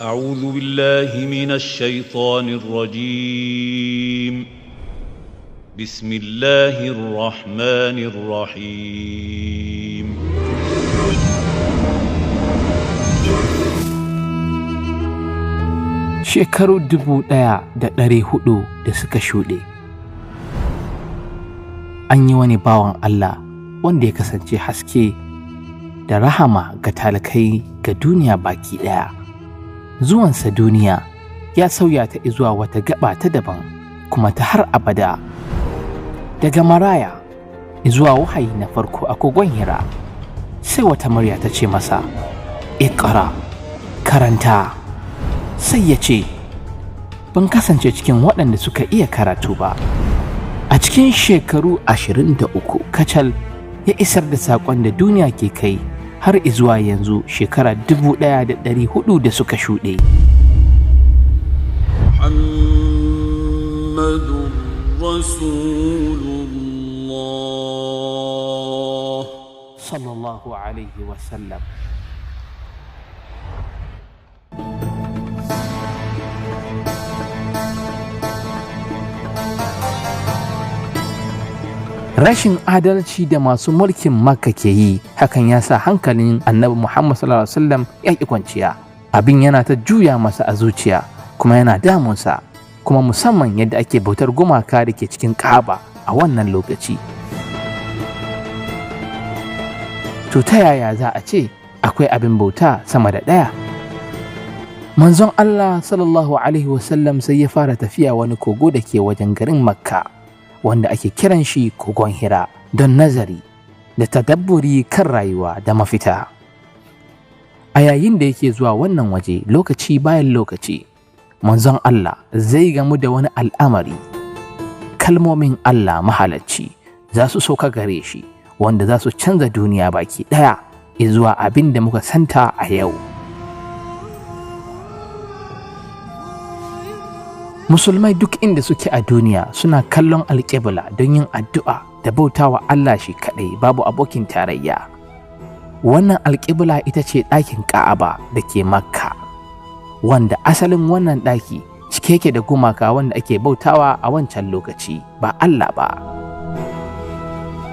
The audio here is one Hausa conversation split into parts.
أعوذ بالله من الشيطان الرجيم. بسم الله الرحمن الرحيم. Shekaru 1400 da suka shuɗe, an yi wani bawan Allah wanda ya kasance haske da rahama ga talikai ga duniya baki ɗaya. Zuwansa duniya ya sauya ta zuwa wata gaba ta daban kuma ta har abada. Daga maraya zuwa wahayi na farko a kogon Hira, sai wata murya ta ce masa, "Iqra, karanta." Sai ya ce, "Ban kasance cikin waɗanda suka iya karatu ba." A cikin shekaru 23 kacal ya isar da saƙon da duniya ke kai har izuwa yanzu shekara 1400 da suka shuɗe. Muhammadur Rasulullah sallallahu alaihi wasallam. Rashin adalci da masu mulkin Makka ke yi, hakan ya sa hankalin Annabi Muhammad sallallahu alaihi wasallam ya ƙi kwanciya. Abin yana ta juya masa a zuciya kuma yana damunsa, kuma musamman yadda ake bautar gumaka da ke cikin Ka'aba a wannan lokaci. To ta yaya za a ce akwai abin bauta sama da ɗaya? Manzon Allah sallallahu alaihi wasallam sai ya fara tafiya wani kogo da ke wajen garin Makka, wanda ake kiran shi kogon Hira, don nazari da tadabburi kan rayuwa da mafita. A yayin da yake zuwa wannan waje lokaci bayan lokaci, manzon Allah zai gamu da wani al'amari. Kalmomin Allah mahalicci za su sauka gare shi, wanda za su canza duniya baki ɗaya zuwa abin da muka santa a yau. Musulmai duk inda suke a duniya suna kallon alƙibla don yin addu'a da bautawa Allah shi kaɗai babu abokin tarayya. Wannan alƙibla ita ce ɗakin Ka'aba da ke Makka, wanda asalin wannan ɗaki cike yake da gumaka wanda ake bautawa a wancan lokaci ba Allah ba.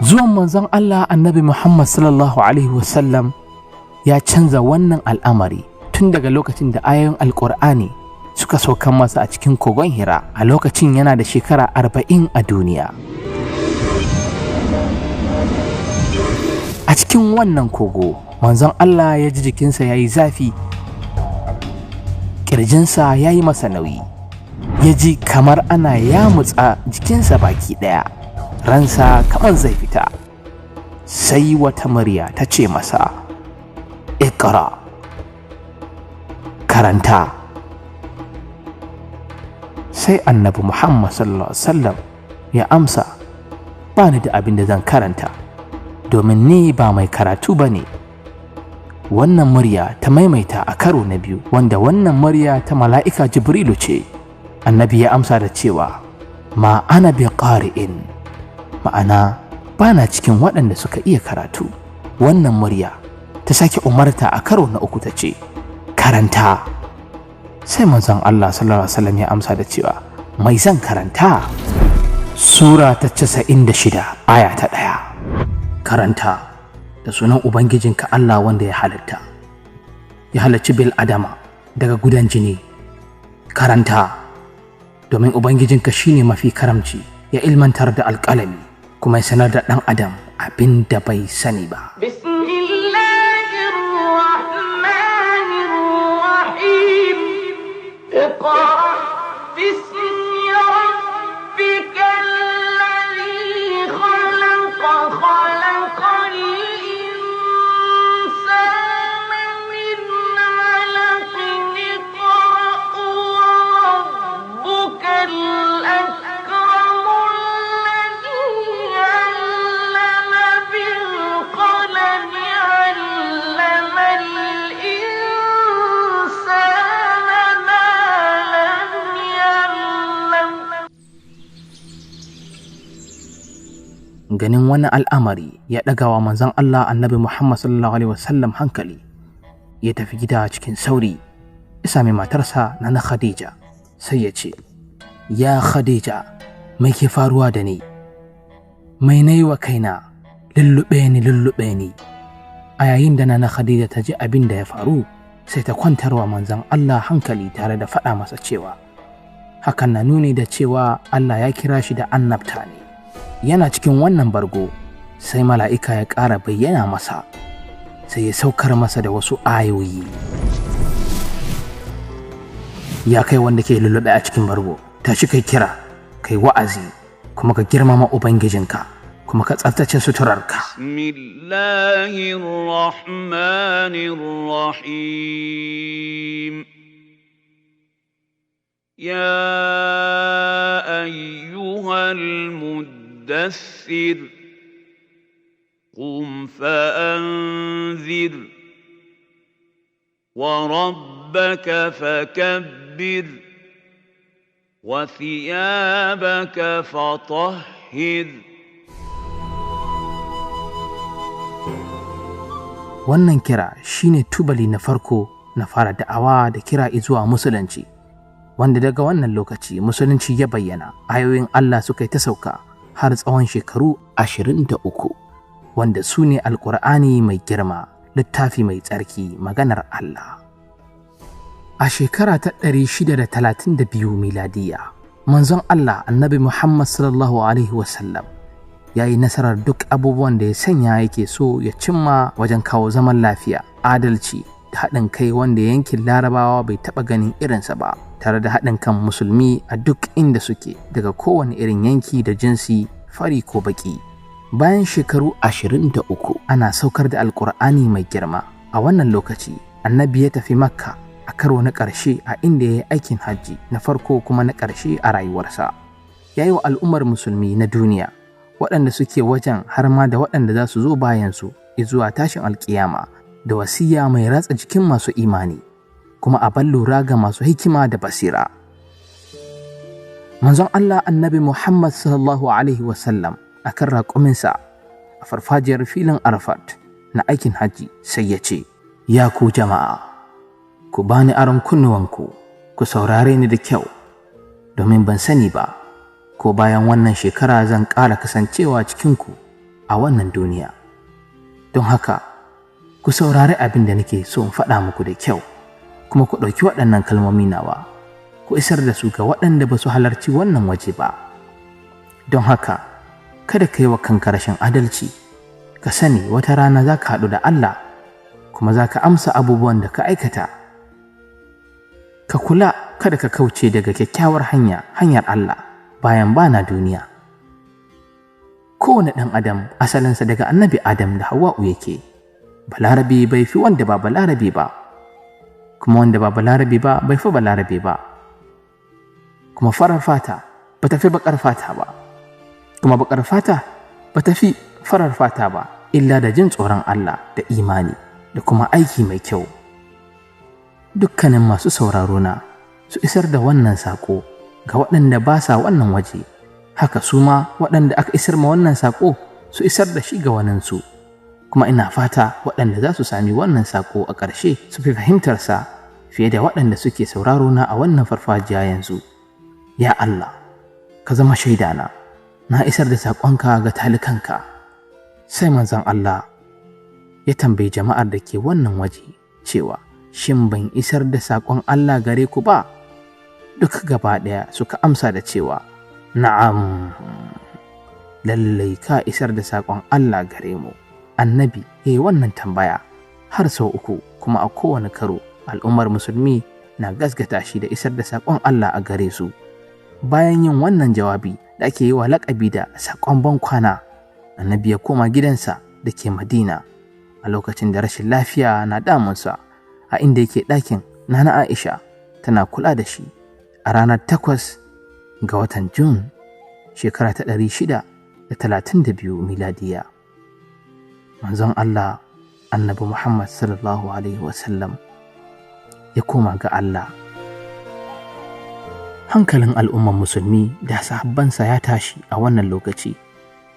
Zuwan manzon Allah Annabi Muhammad sallallahu alaihi wasallam ya canza wannan al'amari tun daga lokacin da ayoyin Alƙur'ani suka saukan masa a cikin kogon Hira a lokacin yana da shekara 40 a duniya. A cikin wannan kogo, manzon Allah ya ji jikinsa ya yi zafi, ƙirjinsa ya yi masa nauyi, ya ji kamar ana yamutsa jikinsa baki ɗaya, ransa kamar zai fita. Sai wata murya ta ce masa, "Iqra, karanta." Sai Annabi Muhammad sallallahu alaihi wasallam ya amsa, "Ba ni da abin da zan karanta, domin ni ba mai karatu ba ne." Wannan murya ta maimaita a karo na biyu, wanda wannan murya ta mala'ika Jibrilu ce. Annabi ya amsa da cewa, "Ma ana bi qari'in," ma'ana ba na cikin waɗanda suka iya karatu. Wannan murya ta sake umarta a karo na uku ta ce, "Karanta." Sai manzon Allah sallallahu alaihi wasallam ya amsa da cewa, "Mai zan karanta?" Sura ta 96 aya ta 1. Karanta da sunan Ubangijinka Allah wanda ya halitta, ya halicci bil adama daga gudan jini. Karanta domin Ubangijinka shine mafi karamci, ya ilmantar da alƙalami kuma ya sanar da ɗan adam abin da bai sani ba. اقرأ باسم ربك الذي خلق، خلق الإنسان من علق، اقرأ وربك الأكرم الذي علم بالقلم، علم الإنسان ما لم يعلم. Ganin wannan al'amari ya ɗaga wa manzon Allah Annabi Muhammad sallallahu alaihi wasallam hankali, ya tafi gida cikin sauri. Ya sami matarsa Nana Khadija, sai ya ce, "Ya Khadija, mai ke faruwa da ni? Mai na yi wa kaina? Lullube ni, lullube ni." A yayin da Nana Khadija ta ji abin da ya faru, sai ta kwantarwa manzon Allah hankali tare da faɗa masa cewa hakan na nuni da cewa Allah ya kira shi da annabta ne. Yana cikin wannan bargo, sai mala'ika ya ƙara bayyana masa, sai ya saukar masa da wasu ayoyi. "Ya kai wanda ke lullube a cikin bargo, tashi kai kira, kai wa'azi, kuma ka girmama Ubangijinka, kuma ka tsaftace suturarka." بسم الله الرحمن الرحيم. يا أيها المدثر قم فأنذر وربك فكبر وثيابك فطهر. Wannan kira shine tubali na farko na fara da'awa da kira zuwa musulunci, wanda daga wannan lokaci musulunci ya bayyana, ayoyin Allah suka yi ta sauka har tsawon shekaru 23, wanda su ne Alƙur'ani mai girma, littafi mai tsarki, maganar Allah. A shekara ta 632 miladiya, manzon Allah Annabi Muhammad sallallahu alaihi wasallam ya yi nasarar duk abubuwan da ya sanya yake so ya cimma wajen kawo zaman lafiya, adalci da haɗin kai wanda yankin Larabawa bai taɓa ganin irinsa ba, tare da haɗin kan musulmi a duk inda suke, daga kowane irin yanki da jinsi, fari ko baƙi. Bayan shekaru 23 ana saukar da Alƙur'ani mai girma, a wannan lokaci Annabi ya tafi Makka a karo na ƙarshe, a inda ya yi aikin hajji na farko kuma na ƙarshe a rayuwarsa. Ya yi wa al'ummar musulmi na duniya waɗanda suke wajen, har ma da waɗanda za su zo bayansu zuwa tashin alkiyama, da wasiya mai ratsa jikin masu imani, kuma a lura ga masu hikima da basira. Manzon Allah Annabi Muhammad sallallahu alaihi wasallam a kan raƙuminsa a farfajiyar filin Arafat na aikin hajji, sai ya ce, "Ya ku jama'a, ku bani aron kunnuwanku, ku saurare ni da kyau, domin ban sani ba ko bayan wannan shekara zan ƙara kasancewa cikinku a wannan duniya. Don haka, ku saurari abin da nake so in faɗa muku da kyau, kuma ku ɗauki waɗannan kalmomi nawa, ku isar da su ga waɗanda ba su halarci wannan waje ba. Don haka, kada ka yi wa kanka rashin adalci, ka sani wata rana za ka haɗu da Allah, kuma za ka amsa abubuwan da ka aikata. Ka kula kada ka kauce daga kyakkyawar hanya, hanyar Allah, bayan bana duniya. Kowane ɗan adam asalinsa daga Annabi Adam da Hawwa'u yake. Balarabe bai fi wanda ba Balarabe ba, kuma wanda ba Balarabe ba bai fi Balarabe ba, kuma farar fata ba ta fi baƙar fata ba, kuma baƙar fata ba ta fi farar fata ba, illa da jin tsoron Allah da imani da kuma aiki mai kyau. Dukkanin masu sauraro na su isar da wannan saƙo ga waɗanda ba sa wannan waje, haka su ma waɗanda aka isar ma wannan saƙo su isar da shi ga waninsu. Kuma ina fata waɗanda za su sami wannan saƙo a ƙarshe su fi fahimtarsa fiye da waɗanda suke sauraro na a wannan farfajiya yanzu. Ya Allah, ka zama shaidana, na isar da saƙonka ga talikanka." Sai manzon Allah ya tambayi jama'ar da ke wannan waje cewa, "Shin ban isar da saƙon Allah gare ku ba?" Duk gaba ɗaya suka amsa da cewa, "Na'am, lallai ka isar da saƙon Allah gare mu." Annabi ya yi wannan tambaya har sau uku, kuma a kowane karo al'ummar musulmi na gasgata shi da isar da saƙon Allah a gare su. Bayan yin wannan jawabi da ake yi wa laƙabi da saƙon bankwana, Annabi ya koma gidansa da ke Madina a lokacin da rashin lafiya na damunsa, a inda yake ɗakin Nana Aisha tana kula da shi, a ranar 8 ga watan Jun, shekara ta 632 miladiya. Manzon Allah Annabi Muhammad sallallahu alaihi wasallam ya koma ga Allah. Hankalin al'ummar musulmi da sahabbansa ya tashi a wannan lokaci,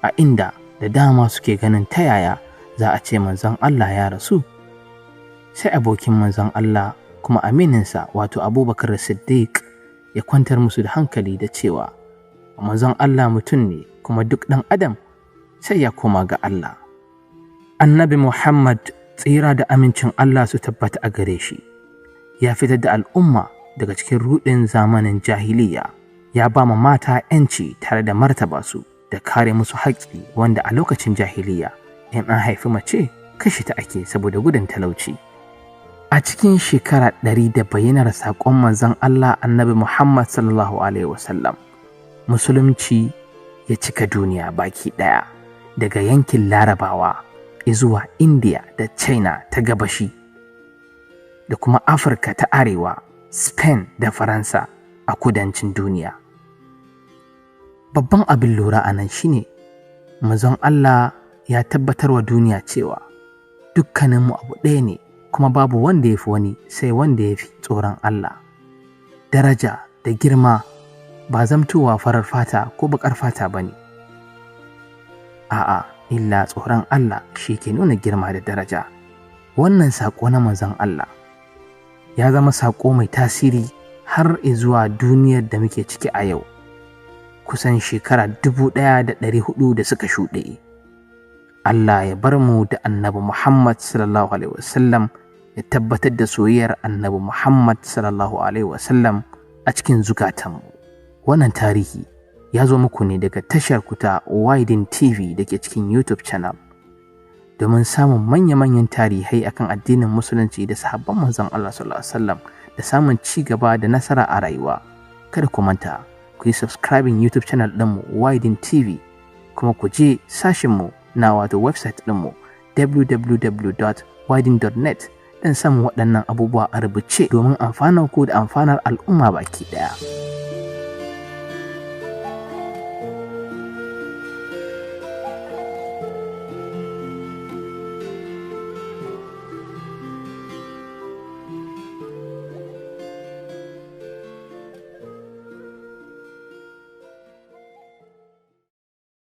a inda da dama suke ganin ta yaya za a ce manzon Allah ya rasu. Sai abokin manzon Allah Kuma amininsa, wato Abubakar Siddiq, ya kwantar musu da hankali da cewa manzon Allah mutum ne, kuma duk ɗan adam sai ya koma ga Allah. Annabi Muhammad, tsira da amincin Allah su tabbata a gare shi, ya fitar da al'umma daga cikin ruɗin zamanin jahiliya, ya ba ma mata 'yanci tare da martaba su da kare musu haƙƙi, wanda a lokacin jahiliya in an haifi mace kashe ta ake saboda gudun talauci. A cikin shekara 100 da bayyanar saƙon manzon Allah Annabi Muhammad sallallahu alaihi wasallam, musulunci ya cika duniya baki ɗaya, daga yankin Larabawa zuwa India da China ta gabashi da kuma Afirka ta arewa, Spain da Faransa a kudancin duniya. Babban abin lura a nan shine manzon Allah ya tabbatar wa duniya cewa dukkaninmu abu ɗaya ne, kuma babu wanda ya fi wani sai wanda ya fi tsoron Allah. Daraja da girma ba zamtowa farar fata ko baƙar fata ba ne. A'a, illa tsoron Allah shi ke nuna girma da daraja. Wannan saƙo na manzon Allah ya zama saƙo mai tasiri har zuwa duniyar da muke ciki a yau, kusan shekara 1400 da suka shuɗe. Allah ya bar mu da Annabi Muhammad sallallahu alaihi wasallam, ya tabbatar da soyayyar Annabi Muhammad sallallahu alaihi wasallam a cikin zukatanmu. Wannan tarihi ya zo muku ne daga tashar ku ta Widen TV da ke cikin YouTube channel. Domin samun manya-manyan tarihai akan addinin Musulunci da sahabban manzon Allah sallallahu alaihi wasallam da samun ci gaba da nasara a rayuwa, kada ku manta ku yi subscribing YouTube channel ɗinmu Widen TV, kuma ku je sashinmu na, wato website ɗinmu, www.widen.net don samun waɗannan abubuwa a rubuce domin amfanar ku da amfanar al'umma baki ɗaya.